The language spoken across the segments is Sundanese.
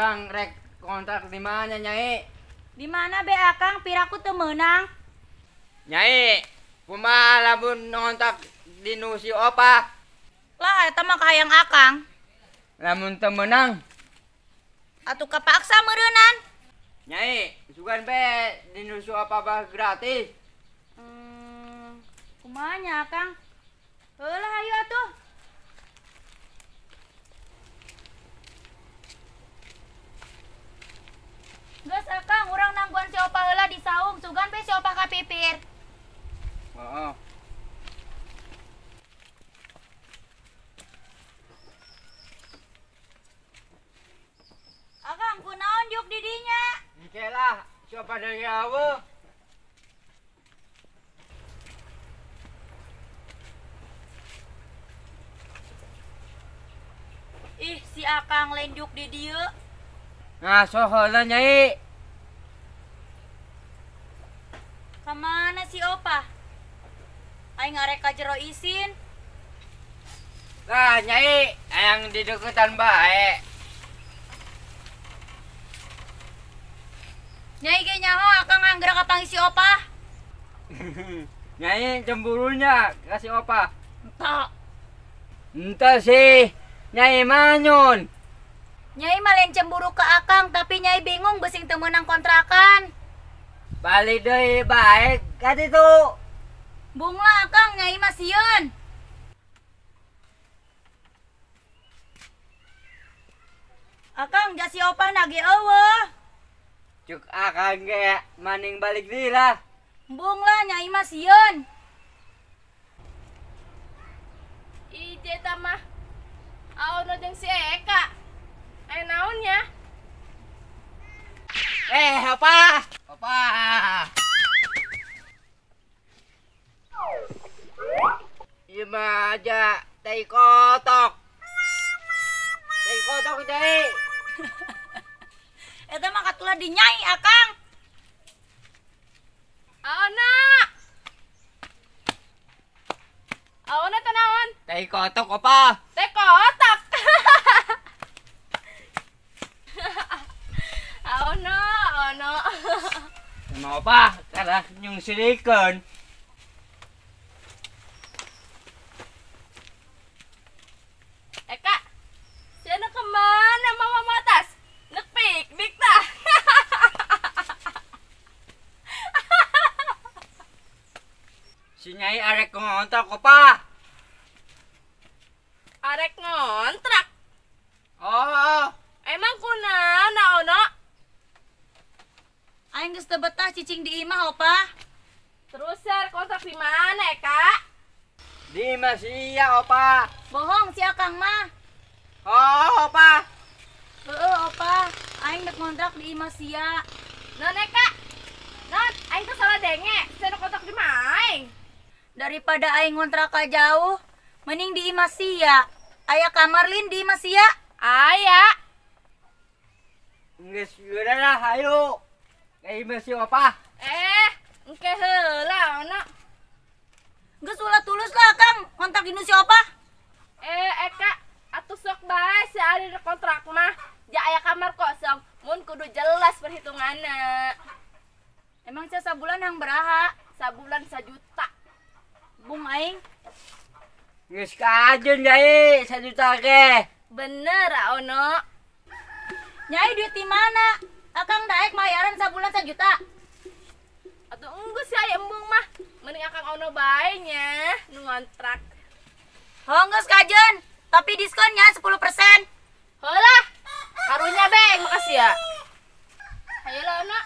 Urang rek kontrak di mana Nyai? Di mana be Akang piraku teu meunang? Nyai, kumaha lamun ngontrak di nu si Opa? Lah eta mah kahayang Akang. Lamun teu meunang atuh kapaksa meureunan. Nyai, sugan be di nu si Opa bah gratis. Kumaha nya Akang? Heulah hayu atuh. Geus Akang, urang nangguan si Opa heula di saung, sugan be si Opa ka pipir. Heeh. Akang kunaon diuk di dinya? Engke lah, si Opa deui eueuh. Ih, si Akang lain diuk di dieu. Nah, so heula Nyai. Kamana si Opa? Aing arek ka jero isin. Lah, Nyai, hayang dideketan bae. Nyai ge nyaho Akang anggeura kapanggih si Opa. Nyai cemburunya ka si Opa. Entah. Entah sih, Nyai manyun. Nyai mah lain cemburu ke Akang, tapi Nyai bingung besing teu meunang kontrakan. Balik deui bae ka ditu. Bung lah Akang, Nyai mah sieun. Akang ja si Opa nage eueuh. Cuk Akang ge maning balik deui lah. Bung lah Nyai mah sieun. Ije ta mah aono jeung si Eka. Aya naon nya? Opa. Opa. Ieu mah aja tai kotok. Tai kotok deui. Eta mah katulah di Nyai Akang. Aona. Aona teh naon? Tai kotok Opa. Tai kotok. Aono, aono. Sama Opa, karena nyung sirikeun. Eka, sia nu kemana mama matas? Nek piknik tah. Si Nyai arek ngontrak Opa. Arek ngontrak? Oh. Emang kunaon aono? Aing geus teu betah cicing di imah Opa. Terus ser kontrak di mana Eka? Di imah sia Opa. Bohong si Akang mah. Oh Opa. Heeh Opa, aing dek ngontrak di imah sia. Non Eka. Non, aing teh salah denge, sia kontrak di imah aing. Daripada aing ngontrak ka jauh, mending di imah sia. Aya kamar lin di imah sia? Aya. Geus geura lah, ayo. Ka imah si Opa. Engke heula ono. Geus ulah tulus lah Kang, kontrak di nu si Opa. Eka, atuh sok bae si ari kontrak mah. Ja aya kamar kosong, mun kudu jelas perhitunganna. Emang sia sabulan hang beraha? Sabulan 1 juta. Bung aing. Geus kajeun Nyai 1 juta ge. Bener aono. Nyai duit di mana? Akang daek mayaran sabulan 1 juta. Atuh enggeus sia aya embung mah. Mending Akang ono bae nya nu ngontrak. Hong geus kajeun, tapi diskonnya 10%. Heulah. Karunya beng, makasih ya. Ayo lah ono,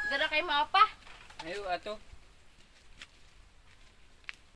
gerak ka imah Opa. Ayo atuh.